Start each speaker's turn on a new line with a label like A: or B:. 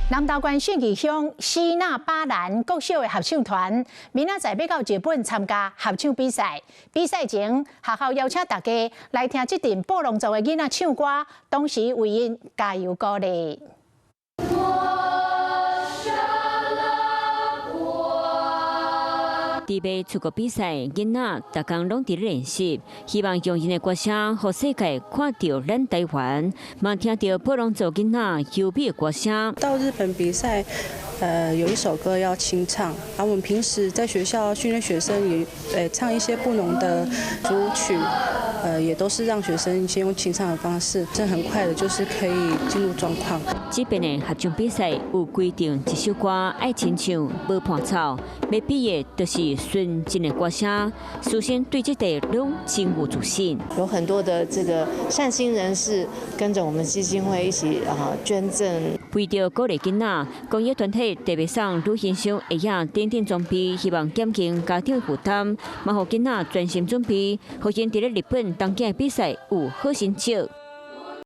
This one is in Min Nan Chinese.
A: 南投縣信義鄉西那巴蘭國小的合唱團，明仔載欲到日本參加合唱比賽。比賽前，學校邀請大家來聽這陣布農族的囡仔唱歌，同時為𪜶加油鼓勵。
B: 準備出國比賽，囡仔逐工攏佇咧練習，希望用𪜶的歌聲，予世界看著咱台灣，嘛聽著布農族囡仔優美的歌聲。
C: 到日本比賽，有一首歌要清唱，啊，我們平時在學校訓練學生也，唱一些布農的組曲，也都是讓學生先用清唱的方式，這很快的，就是可以進入狀況。
B: 這邊的合唱比賽有規定，一首歌愛清唱，無伴奏，欲比的就是純真的歌聲。師生對這塊攏真有自信。
D: 有很多的這個善心人士跟着我們基金會一起啊捐贈。
B: 為著鼓勵囡仔，公益團體特別送旅行箱、鞋仔等等裝備，希望減輕家長負擔，嘛予囡仔專心準備，予𪜶佇咧日本東京比賽有好成績。